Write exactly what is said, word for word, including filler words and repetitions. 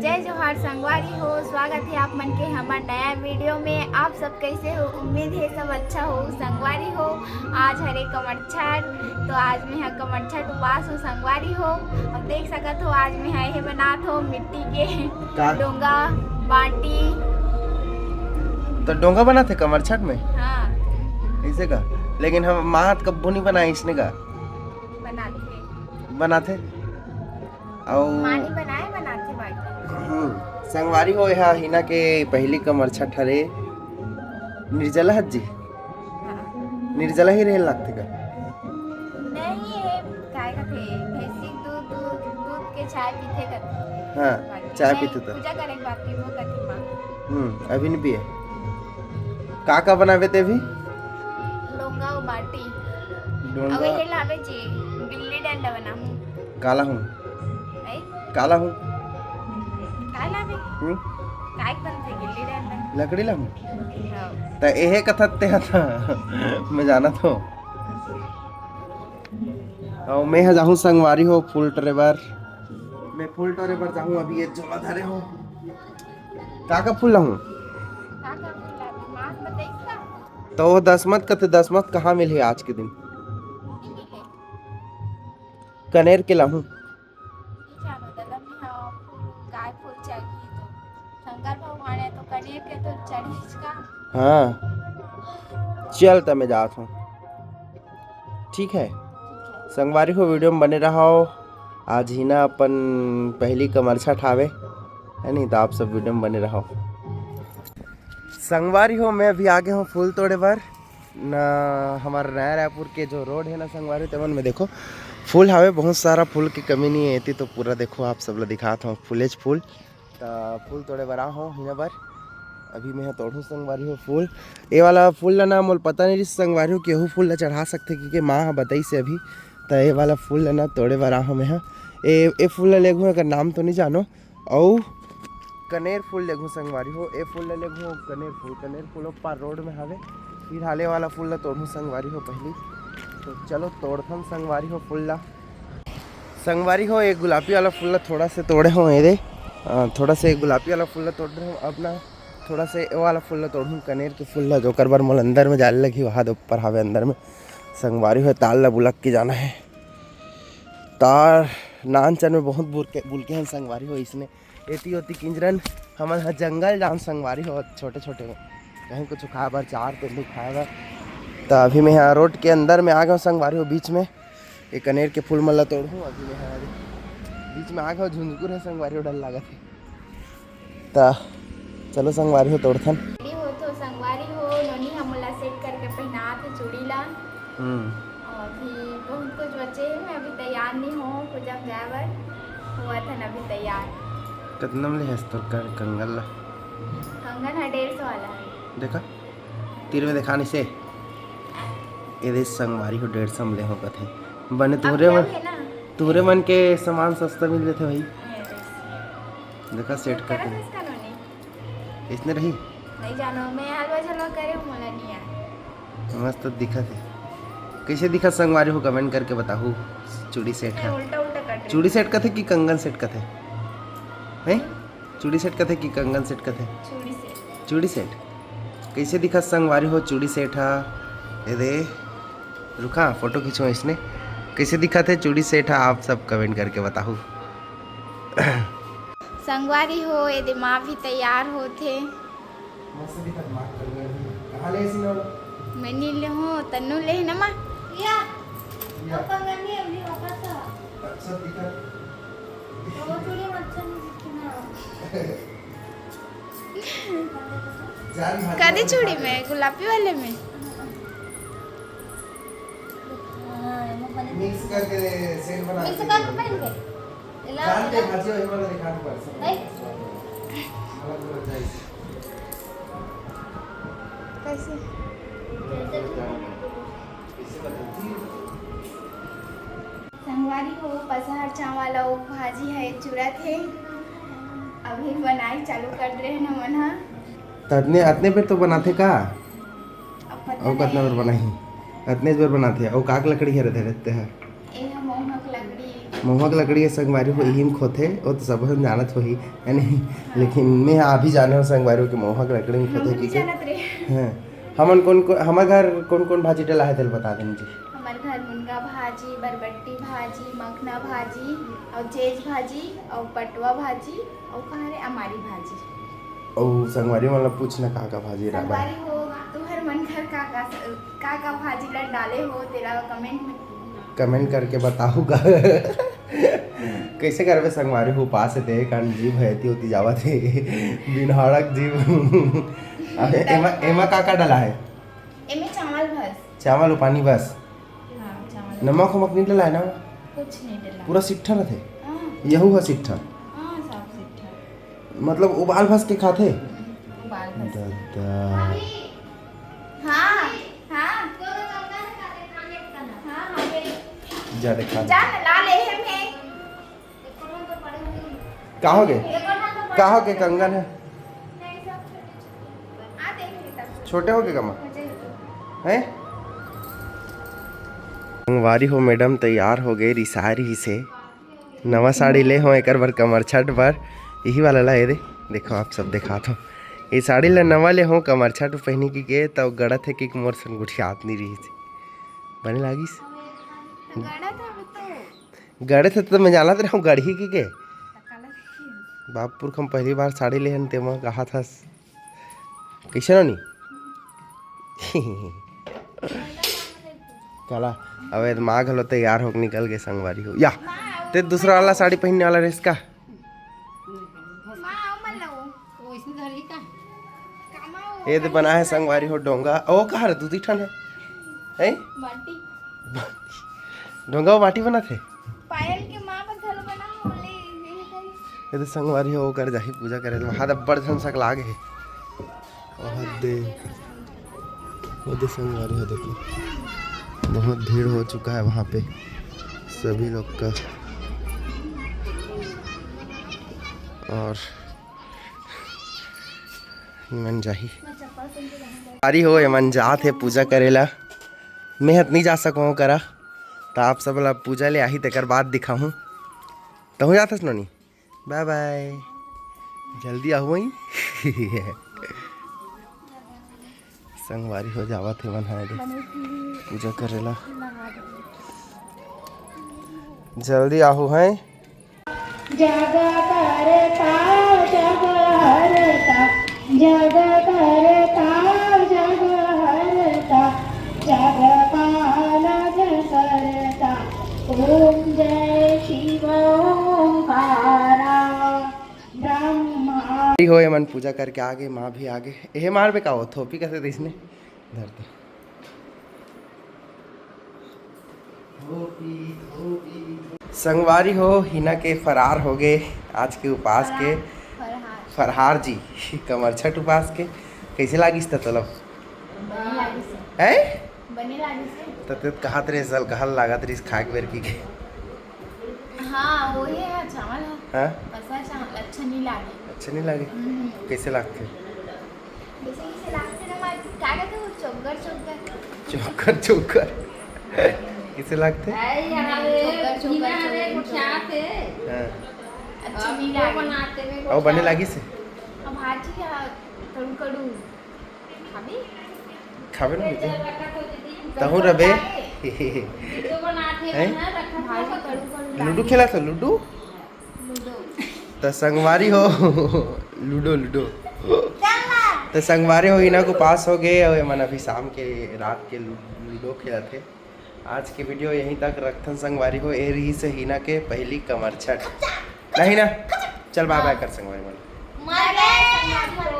जय जोहार संगवारी हो, स्वागत हे आप मन के हमर नया वीडियो में। आप सब कैसे हो? उम्मीद हे सब अच्छा हो। संगवारी हो, आज हरे कमरछठ, तो आज मैं ह कमरछठ उपास हो संगवारी हो। अब देख सकत हो, आज मैं ह एहे बनात हो मिट्टी के का? डोंगा, बाटी। तो डोंगा बनात हे कमरछठ में? हाँ। ऐसे का? लेकिन हम माँ ह कब्बो नहीं बनाए इसने का? बनात हे। बनात हे? अउ माँ नहीं बनाए, बनात हे बाटी। हम्म, संगवारी हो, एहा हिना के पहली कमरछठ हरे। निर्जला हत जी? हाँ। निर्जला ही रहे लागथे का? नहीं, ये काय कथे, भैंसी दूध, दूध, दूध के चाय पीथे कथे। हाँ, बाटी चाय नहीं, पीथे तो। पूजा करे के बाद पीबो कथे माँ। हम्म, अभी नहीं पिए। का का बनावे ते अभी? डोंगा अउ बाटी। डोंगा। अउ ये लावे जी, गिल्ली डंडा बनाहूँ। काला हूँ। नहीं? काला हूँ। काय लावे? हम्म? काय बनथे गिल्ली डंडा? लकड़ी ला हूँ। हाँ। त एहे कथत ते ह त मैं जानत हूँ। अउ मैं ह जाहूँ संगवारी हो फूल टोरे बर। मैं फूल टोरे बर जाहूँ, अभी ये झोला धरे हो। का का फूल लाहूँ? का का फूल लावे? माँ बताइस का? तो वो दसमत कथे, दसमत कहाँ मिलही आज के दिन? नहीं मिले। कनेर के लाहूँ। नहीं जानो दादा, मैं हाँ फूल, काय फूल चाहिए तो शंकर भगवान है तो कनेर के तो चढ़ीस का। हाँ, चल त मैं जात हूँ। ठीक है, ठीक है। संगवारी हो, वीडियो में बने रहो। आज हिना अपन पहली कमरछठ आवे, है नहीं, तो आप सब वीडियो में बने रहो। संगवारी हो, मैं अभी आ गए हूँ फूल तोड़े बर। ना, हमारा नया रायपुर के जो रोड है ना संगवारी, तेमन में देखो फूल हावे, बहुत सारा फूल की कमी नहीं है। एती तो पूरा देखो, आप सब ला दिखात हूँ फूलेच फूल। त फूल तोड़े बर आ हो हिना बर। अभी मैं ह तोड़हूँ संगवारी हो फूल। ये वाला फूल ला ना मोल पता नहीं रिस संगवारी हो, केहू फूल ला चढ़ा सकथे कि के माँ ह बताइस हे अभी। त ये वाला फूल ला ना तोड़े बर आ हो मैं ह। ए, ए फूल ला लेगहूँ, एकर नाम तो नहीं जानो। अउ कनेर फूल लेगहूँ संगवारी हो, ए फूल ला लेगहूँ, कनेर फूल, कनेर फूल ओ पार रोड में हावे। फिर हाले वाला फूल ला तोड़हूँ संगवारी हो पहली। तो चलो तोड़थन संगवारी हो फूल ला। संगवारी हो, एक गुलाबी वाला फूल ला थोड़ा से तोड़े हो, ये दे, अ, थोड़ा से गुलाबी वाला फूल ला तोड़ रहे हो। अब ना थोड़ा से ए वाला फूल ला तोड़हूँ, कनेर के फूल ला, जोकर बर मोला अंदर में जाए लगही, वहाँ दे ऊपर हावे अंदर में। संगवारी हो, तार ला बुलक के जाना है। तार नान चन में बहुत बुल के, बुल के हैं संगवारी हो, इसने एती ओती किंजरन। हमन ह जंगल जान संगवारी हो, छोटे छोटे कहीं कुछ खाए बर, चार तेंदू खाए बर। त अभी मैं यहाँ रोड के अंदर में आ गया संगवारी हो, बीच में। ये कनेर के फूल मन ला तोड़हूँ। अभी मैं ह बीच में आ गया, झुंझुकुर है संगवारी हो, डर लागत है। त चलो संगवारी हो, तोड़थन। रेडी हो तो संगवारी हो, नोनी ह मोला सेट करके पहनात हे चूड़ी ला। हम्म। अउ अभी बहुत कुछ बचे हे, मैं अभी तैयार नहीं हो पूजा में जाए बर। होवत हन अभी तैयार। कितना में ले हस तोर कर-, कंगन ला? कंगन ह डेढ़ सौ वाला है। देखा, तीर में देखा नहीं से। ये दे संगवारी हो, डेढ़ सौ में ले हो कथे। बने अब तुहरे क्या मन, है ना? तुहरे मन के सामान सस्ता मिल जाथे भाई। ये दे। देखा सेट तो करके। करत हस का नोनी? इसने रही? नहीं जानो, मैं हलवा झलवा करे हूँ, मोला नहीं आए। मस्त दिखत है। कैसे दिखत संगवारी हो, कमेंट करके बताहू। चूड़ी सेट मैं है। उल्टा उल्टा कट रही चूड़ी हूँ। सेट कथे कि कंगन सेट कथे? हैं? चूड़ी सेट कथे कि कंगन सेट कथे? चूड़ी सेट। चूड़ी सेट। कैसे दिखत संगवारी हो चूड़ी सेट हा? ए दे, रुका, फोटो खींचो इसने। कैसे दिखत है चूड़ी सेट हा? आप सब कमेंट करके बताहू। संगवारी हो, ये दे माँ भी तैयार होत हे। मस्त दिखत माँ, कंगन भी। कहाँ ले ऐसी ना? मैं नी ले हूँ, तन्नू ले है ना माँ? या। या। अपन गंदी अभी वापस आ। अच्छा दिखत। तो वो चूड़ी में अच्छा नहीं दिखती ना। जान भाग कदी गया। चूड़ी में, गुलाबी वाले में? हाँ, वो बने मिक्स करके सेट बना मिक्स के करके पहन के। इला जान के इला। भाजी वही वाला दिखा दो बस। नहीं। अलग अलग जाए। कैसे? कैसे बताऊँ? संगवारी हो, पसहर चावल अउ भाजी है चुरत हे। अभी बनाई चालू कर दे रहे न मन ह। त अतने, अतने बेर तो बनाथे का? अब पता अउ कतना नहीं। बेर बनाही? अतने बेर बनाथे। अउ काक लकड़ी हरे धरे ते ह? ए ह मोहक लकड़ी। महुआ के लकड़ी के संगवारी हो, इही में खोथे, वो तो सब हम जानत होही, है नहीं? लेकिन मैं अभी जाने हो संगवारी हो कि महुआ के लकड़ी में खोथे हम की नहीं के। जानत रहे। हाँ। हमन कौन कौन, हमर घर कौन कौन भाजी डला है, तेल बता देन जी। हमर घर मुनगा भाजी, बरबट्टी भाजी, मखना भाजी, और जेज भाजी, और पटवा भाजी, और कहाँ रे, अमारी भाजी। और संगवारी मतलब पूछना का का भाजी डाला है। संगवारी हो, तुम्हर मन घर का का, का का भाजी ला डाले हो, तेला comment में comment करके बताहू गा। कैसे करबे संगवारी हो, उपास हे ते, कारण जीव है एती ओती जावत हे, बिनहड़क जीव। अब एमा, एमा का का डला है? एमे चावल बस। चावल और पानी बस? हाँ, चावल। नमक उमक नहीं डला है ना? कुछ नहीं डला। पूरा सिट्ठा रथे? हाँ। यहू है सिट्ठा? हाँ, सब सिट्ठा। मतलब उबाल भस के खाथे? उबाल भस। दादा। हाँ, हाँ। हाँ, हाँ, ले। जा देखा। जा ना, ला ले, हम हैं। का हो गे? का हो गे, कंगन है? छोटे हो गे कमा? हैं? संगवारी हो, मैडम तैयार हो गे, रिसाय रहिस हे। नवा साड़ी ले हो एकर बर, कमरछठ बर। यही वाला ला, ये दे, देखो, आप सब दिखात हो। ये साड़ी ला नवा ले हो, कमरछठ पहनी की के, तब गड़त हे कि मोर सन गुठियात नहीं रहिस। बने लागिस? गड़त हे तो। गड़े थे तो मैं जानत रहूं गड़ही की के। बाप पुरख हम पहली बार साड़ी लेहन, तेमा कहा था कैसे नोनी? काला, अब माँ घलो तैयार होके निकल गए संगवारी हो। या, ते दूसरा वाला साड़ी पहनने वाला रहिस का? ये तो बना है संगवारी हो डोंगा। ओ, कहाँ रे, दू दी ठन है? हैं? बाटी। डोंगा वो बाटी बनत हे? पायल के माँ बर घलो बनाओ, ले, ये करी। ये तो संगवारी हो, ओकर जाही पूजा करे, तो वहाँ तो बड़ झन सकलाग हे। वहाँ दे, वो दे संगवारी हो, देखो, बहुत भीड़ हो चुका है वहाँ पे सभी लोग का। और मन जाही। अरे हो, ये मन जात हे पूजा करेला। मैं हत नहीं जा सकूँ करा, तो आप सब ला पूजा ले आही, तेकर बाद दिखाहूँ। तहूँ जात हस नोनी? बाय बाय, जल्दी आहू वहीं। संगवारी हो जावत हे मन हा रे पूजा करेला। जल्दी आहू हैं। जग करता जग हरता, जग करता जग हरता, जग पालक करता, ओम जय शिव ओंकारा ब्रह्मा। हो, ये मन पूजा करके आगे, माँ भी आगे। एहे मार बे का हो, थोपी कैसे दिसने? धर दे। संगवारी हो, हिना के फरार हो गए आज के उपास के। फरहार। फरहार जी, कमरछठ उपास के। कैसे लागिस त तलब? बने लागिस हे। हैं? बने लागिस हे। त ते कहत रहे सल कहल लागत रहिस खाए के बेर की के। हाँ, वो ही है चावल है। हाँ? पसला चावल अच्छा नहीं लागे। अच्छा नहीं लागे? हम्म। कैसे लागथे? जैसे इसे लागथे ना, मार, का कहथे वो? चोकर, चोकर। चोकर, चोकर। किसे लागथे? अरे, यहाँ रे, चोकर, चोकर, बिना रे, चोकर, गोठियात हे। हाँ। अच्छा नहीं लागे। बनाते में अउ बने गोठियात। लागिस हे? अब भाजी या कड़ू कड़ू। खाबे? खाबे ना बेटे। तहूँ रबे। दीदी तो बनाते हैं? हैं ना, रखा भाजी था। कड़ू कड़ू लूडो लागे। खेलत हो, लूडो? लूडो। त संगवारी हो, लूडो, लूडो। त संगवारी हो, इना के उपास हो गए अउ एमन अभी शाम के, रात के लू-, लूडो खेलत हे। आज के वीडियो यहीं तक रखथन संगवारी हो। ए रहिस हे हिना के पहली कमरछठ, नहीं ना? चल बाय बाय कर संगवारी मन। मर गए।